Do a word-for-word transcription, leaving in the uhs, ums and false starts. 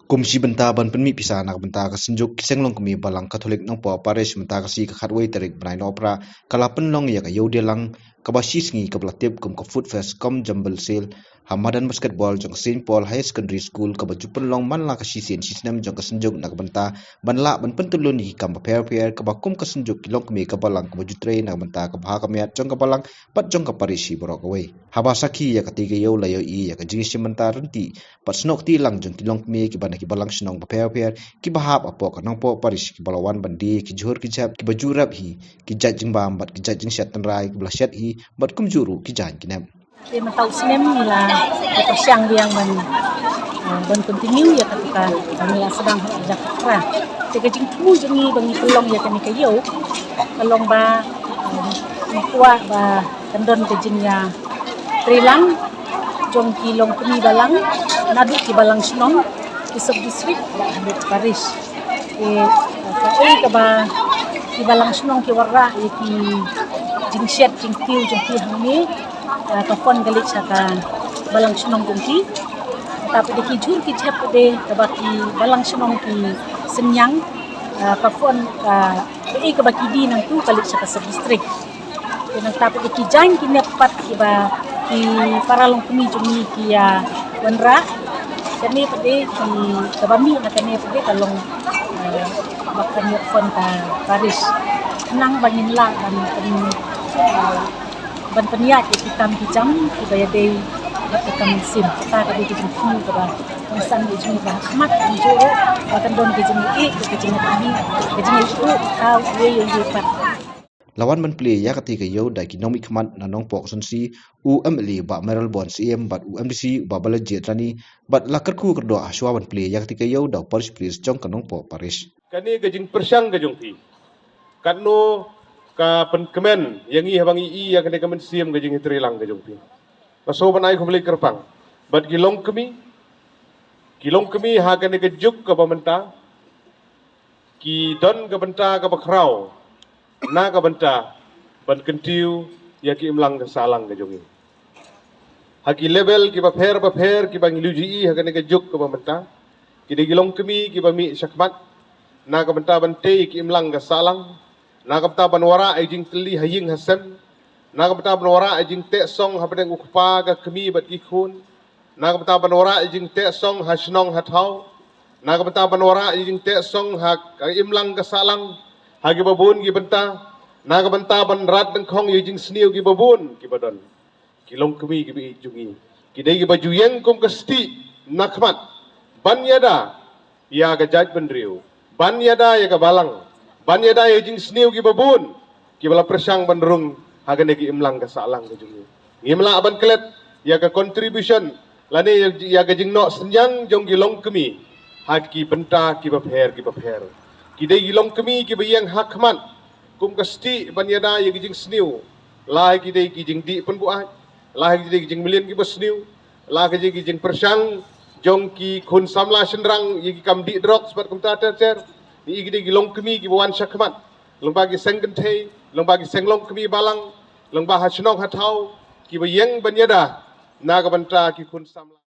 Kum shi bynta ban pynmih pisa na ka bynta ka Synjuk ki Seng Longkmie Balang Katholik Nongpoh Parish, mynta ka sngi ka khatwei tarik bnai Nohprah ka la pynlong ïa ka Ïewdialang kaba shi sngi kaba la tip kum ka Food Fest cum Jumble Sale ha madan basketball jong ka Saint Paul Higher Secondary School, kaba ju pynlong man la ka shisien shisnem jong ka Synjuk na ka bynta ban lah ban pyntylun ïa ki kam bapher bapher kaba kum ka Synjuk ki Longkmie ka Balang kaba ju trei na ka bynta ka bha ka miat jong ka Balang bad jong ka Parish hi baroh kawei. Haba sakhi ïa katei ka ïew la ïohi ïa ka jingïashim bynta ryntih bad snoh kti lang jong ki Longkmie kiba na ki Balang Shnong bapher bapher kiba hap hapoh ka Nongpoh Parish, kiba la wan ban die ïa ki jhur ki jhep kiba ju rep hi, ki jait jingbam bad ki jait jingshet tynrai kiba la shet hi, bad kumjuh ruh ki jaiñ ki nep. Te mynta u snem ngi la pyrshang biang ban, eh, ban continue ïa kata ka, ngi la sdang ha ka Jakakarwa. Te ka jingthmu jong ngi ba ngi pynlong ïa kane ka ïew ka long ba, eh, ngi kwah ba kan don ka jingïatreilang jong ki Longkmie Balang naduh ki Balang Shnong, ki sub district bad haduh parish. Te, eh, kaei kaba ki Balang Shnong ki wanrah ïa ki jingshet jingtiew jong ki hangne, eh, ka fund ka leit sha ka Balang Shnong jong ki. Nangta pat de ki jhur ki jhep pat de kaba ki Balang Shnong ki synñiang, eh, ka fund, eh, kaei kaba ki die nangtu ka leit sha ka sub district. Te nangta pat de ki jaiñ ki nep pat kiba ki para Longkmie jong ngi ki ïa wanrah. Kane pat de ki kaba mih na kane pat de ka long, eh, ba kan ïoh fund ka parish. Khnang ba ngin lah ban pyn, eh, ban pynïaid ïa ki kam ki jam kiba ïadei bad ka kam mynsiem. Kata ka dei ka jingthmu kaba ngi san ïa jingmut ba ha khmat, kumjuh ruh ba kan don ka jingïeit, ka jingïeit, ka jingïeit ruh ka ïeit ïeit pat. La wan ban plie ïa katei ka ïew da ki nongmihkhmat na Nongpoh Constituency, u M L A Bah Mayralborn Syiem bad u M D C u Bah Balajied Ïadrani, bad la kyrkhu kyrdoh ha shuwa ban plie ïa katei ka ïew da u Parish Priest jong ka Nongpoh Parish. Kane ka jingpyrshang ka jong phi, katno ka pynkmen ïa ngi haba ngi i ïa kane ka mynsiem ka jingïatreilang ka jong phi. Nga sngewbha ban ai khublei kyrpang bad ki Longkmie, ki Longkmie ha kane ka juk kaba mynta ki don ka bynta kaba khraw na ka bynta ban kyntiew ïa ki imlang ka sahlang ka jong ngi. Ha ki level kiba pher bapher kiba ngi la ju i ha kane ka juk kaba mynta, ki dei ki Longkmie kiba mih shakhmat na ka bynta ban tei ïa ki imlang ka sahlang, na ka bynta ban wanrah ïa jingtylli ha ïing ha sem, na ka bynta ban wanrah ïa jingteh song hapdeng u kpa ka kmie bad ki khun, na ka bynta ban wanrah ïa jingteh song ha shnong ha thaw, na ka bynta ban wanrah ïa jingteh song ha ka imlang ka sahlang, ha kiba bun ki bynta, na ka bynta ban rat dyngkhong ïa jingsniew kiba bun kiba don. Ki Longkmie kiba ïeit jong ngi, ki dei kiba ju ïeng kum ka stieh na khmat ban ïada ïa ka jaitbynriew, ban ïada ïa ka balang, ban ïada ïa jingsniew kiba bun kiba la pyrshang ban rung ha kane ka imlang ka sahlang ka jong ngi. Ngim lah ban klet ïa ka contribution lane ïa, ïa ka jingnoh synñiang jong ki Longkmie ha ki bynta kiba pher kiba pher. Ki dei ki Longkmie kiba ïeng ha khmat kum ka stieh ban ïada ïa ki jingsniew, la ki dei ki jingdih pynbuaid, la ki dei ki jingmlien kiba sniew, la ki dei ki jingpyrshang jong ki khun samla shynrang ïa ki kam dih drugs bad kumta ter ter. Ki dei ki Longkmie kiba wan shakhmat lyngba ki seng kynthei, lyngba ki Seng Longkmie Balang, lyngba ha shnong ha thaw, kiba ïeng ban ïada na ka bynta ki khun samla.